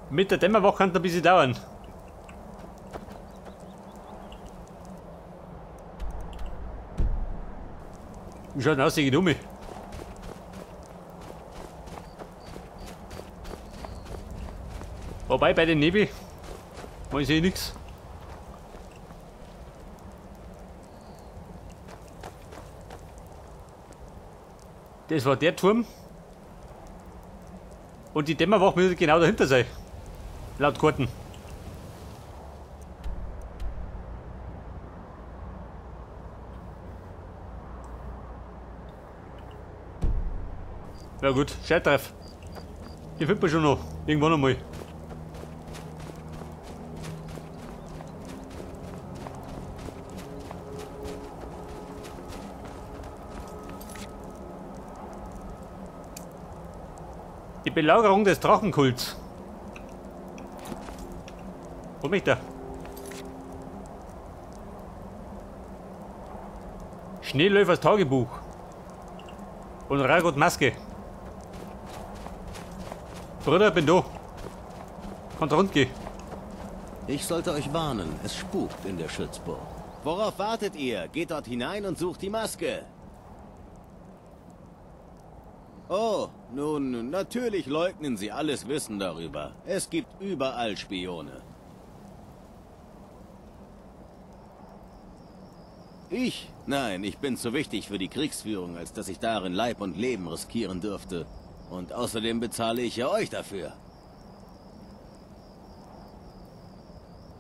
Mit der Dämmerwache kann es ein bisschen dauern. Wie schaut denn aus, die Dumme? Wobei bei den Nebel weiß ich nichts. Das war der Turm. Und die Dämmerwache müsste genau dahinter sein. Laut Karten. Ja gut, scheiß drauf. Die findet man schon noch. Irgendwann einmal. Die Belagerung des Drachenkults. Wo bin ich da? Schneeläufers Tagebuch. Und Ragot Maske. Bruder, bin da. Kannst rund gehen. Ich sollte euch warnen, es spukt in der Schutzburg. Worauf wartet ihr? Geht dort hinein und sucht die Maske. Oh, nun, natürlich leugnen sie alles Wissen darüber. Es gibt überall Spione. Ich? Nein, ich bin zu wichtig für die Kriegsführung, als dass ich darin Leib und Leben riskieren dürfte. Und außerdem bezahle ich ja euch dafür.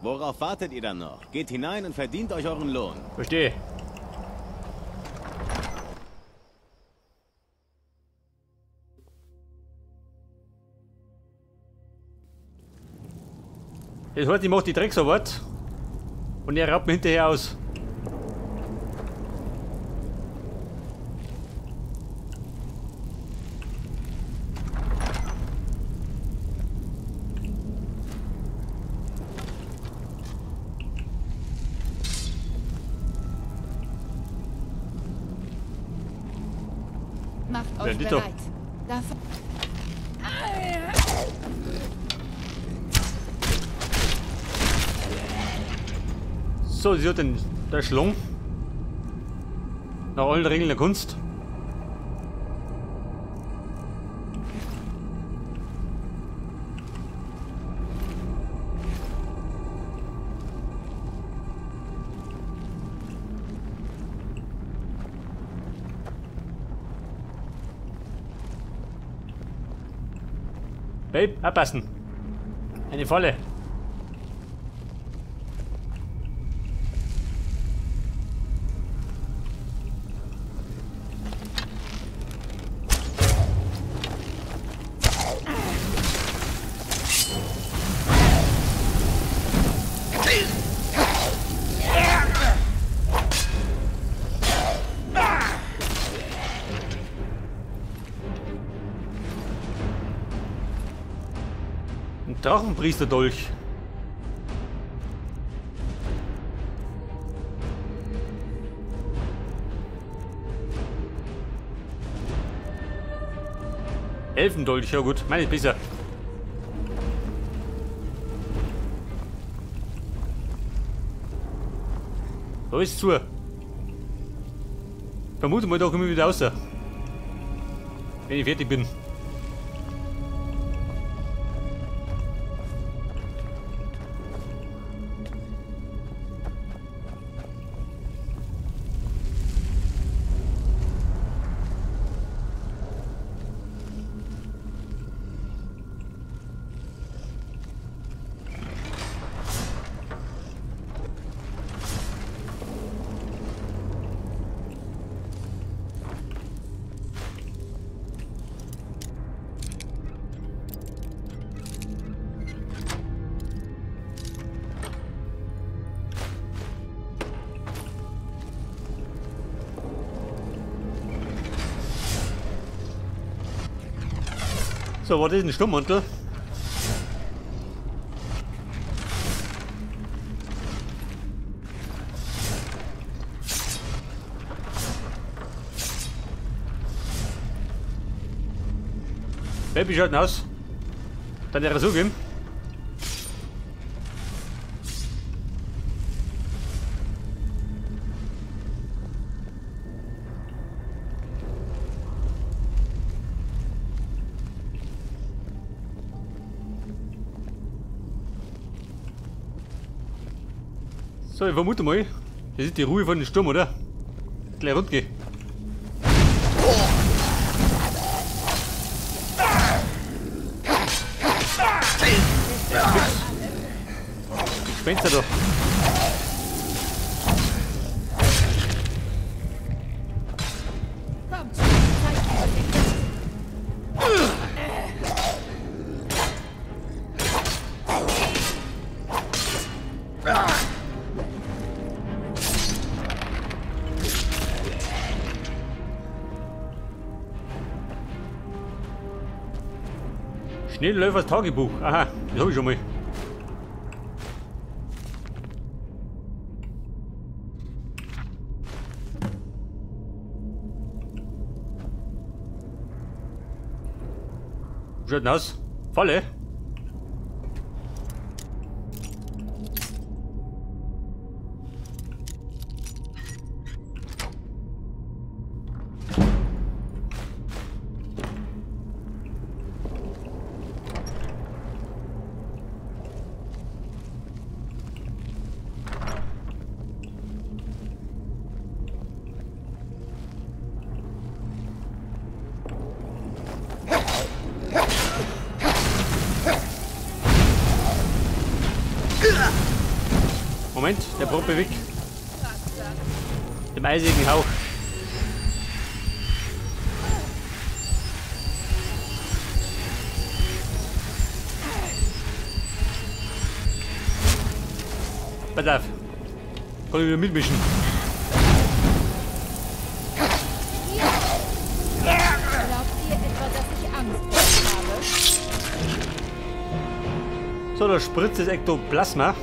Worauf wartet ihr dann noch? Geht hinein und verdient euch euren Lohn. Verstehe. Das heißt, ich mach die Drecksarbeit und er raubt mir hinterher aus. Macht euch bereit. So, sie hat den der Schlong. Nach allen Regeln der Kunst. Babe, abpassen. Eine Falle. Drachenpriesterdolch. Elfendolch, ja gut, meine ich besser. Da ist zu. Vermute mal, da komme ich wieder raus. Wenn ich fertig bin. So, was ist ein Sturmmantel? Baby schaut aus. Dann der Rasur geben. So, ich vermute mal, das ist die Ruhe von dem Sturm, oder? Gleich rund gehen. Die Gespenster da. Schneeläufers Tagebuch. Aha, das hab ich schon mal. Wie schaut denn aus? Falle? Moment, der Proppe weg. Dem eisigen Hauch. Pass auf. Kann ich wieder mitmischen. Glaubt ihr etwa, dass ich Angst vor euch habe? So, da spritzt das Ektoplasma.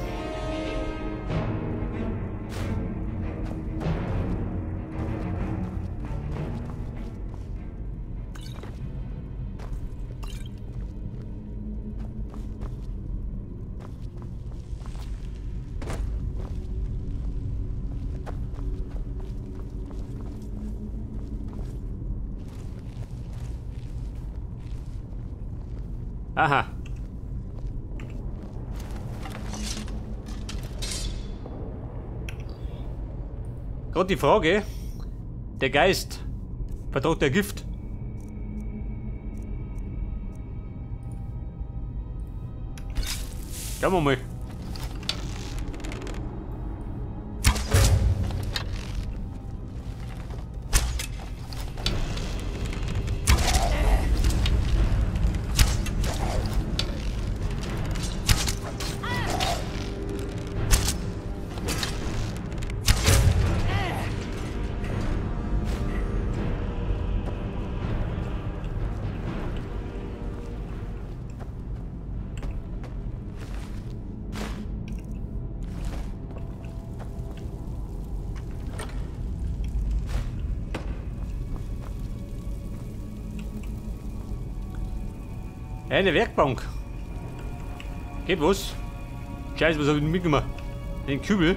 Aha. Gerade die Frage, der Geist, vertragt der Gift? Schauen wir mal. Eine Werkbank. Geht was? Scheiße, was hab ich denn mitgenommen? Den Kübel.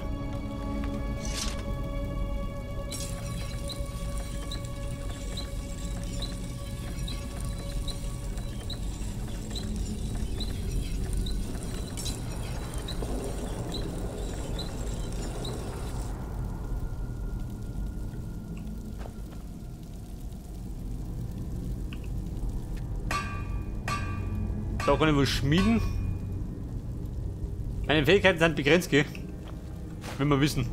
Da kann ich wohl schmieden. Meine Fähigkeiten sind begrenzt, gell? Will man wissen.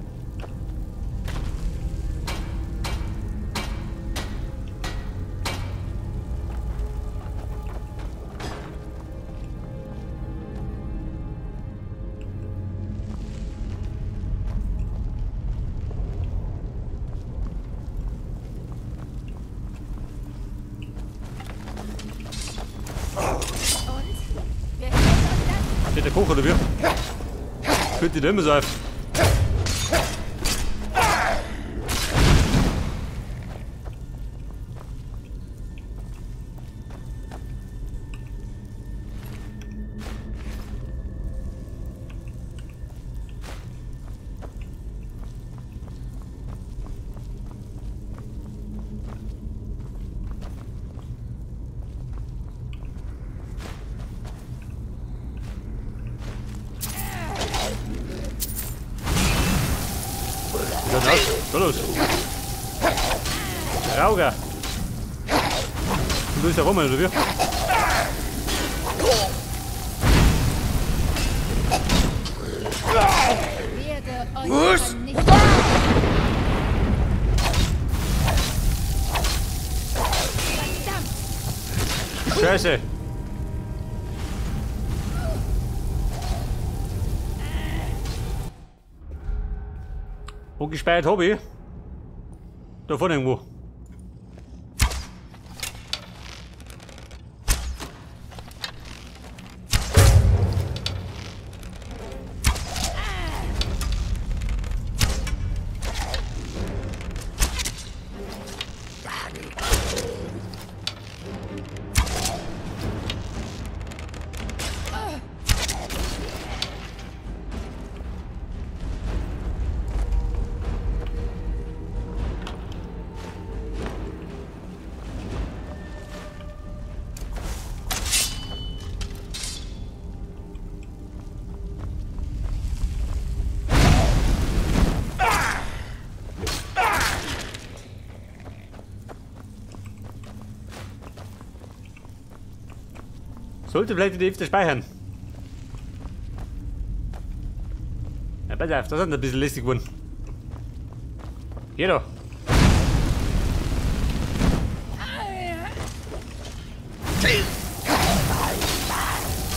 Der Koch oder wie? Führt die da immer so auf. Schaut aus? Da los! Rauger! Und du bist ja rum, oder wie? Was? Scheiße! Wo gespeichert habe ich? Da vorne irgendwo. Sollte vielleicht die öfter speichern. Ja, pass auf, das ist ein bisschen lästig geworden. Geh doch.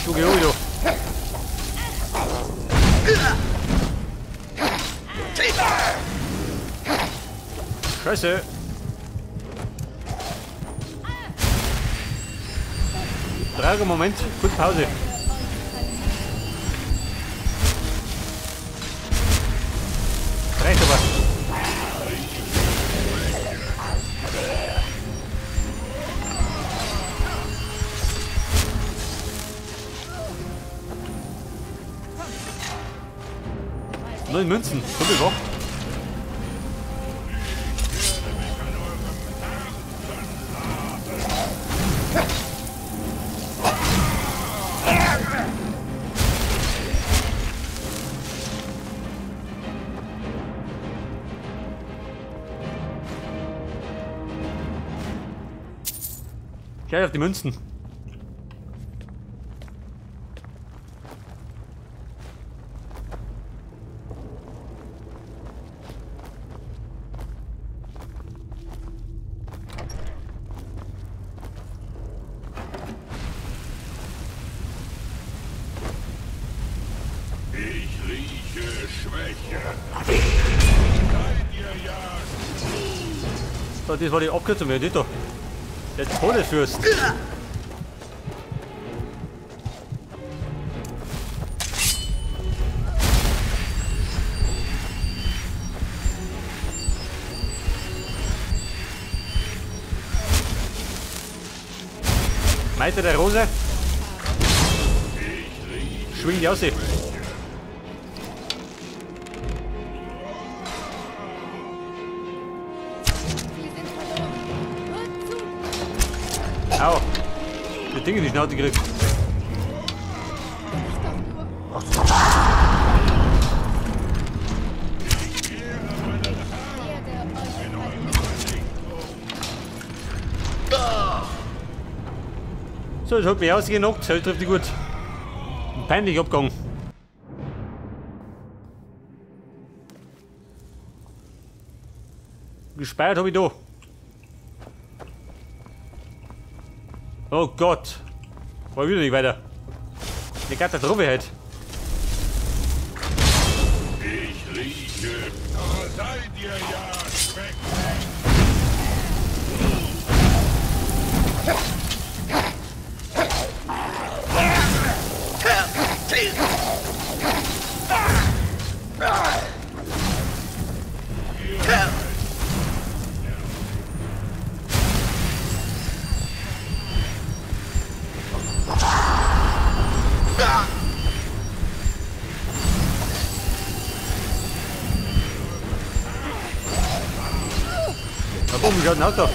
Du geh hoch, du. Scheiße. Trauriger Moment, kurze Pause. Reicht aber. 9 Münzen, so viel Bock. Gleich auf die Münzen. Ich rieche Schwäche. So, das war die Abkürzung, wer nicht da. Der Todesfürst. Meister der Rose. Schwing die aus. Au! Die Dinge in die Schnauze gekriegt. So, das hat mich ausgenockt. Das trifft die gut. Peinlich abgegangen. Gespeichert habe ich da. Oh Gott. War wieder nicht weiter. Eine Katastrophe halt. Ich rieche. Seid ihr ja schmeckt. Wie schaut denn aus da?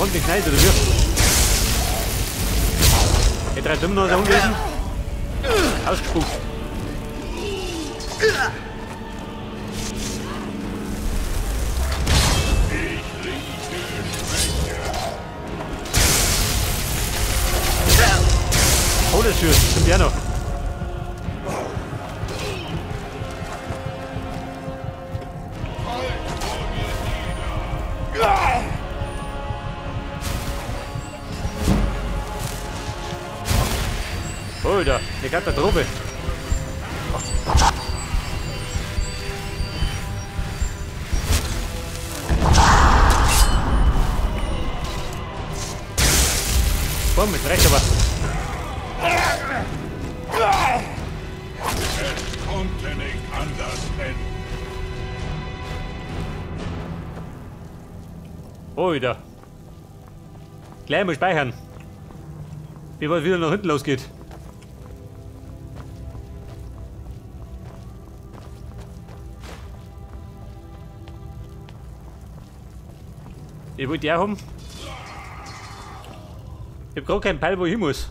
ordentlich rein, oder wie? Die drei Dummen noch da gewesen. Ausgespuckt. Oh, das ist zum Piano. Alter, eine Katastrophe. Komm, mit recht aber. Es konnte nicht anders enden. Alter. Gleich mal speichern. Bevor es wieder nach hinten losgeht. Ich wollte die auch haben. Ich hab gar keinen Peil, wo ich hin muss.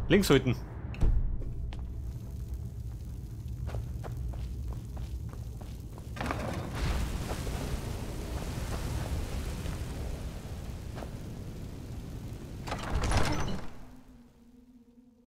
Links halten.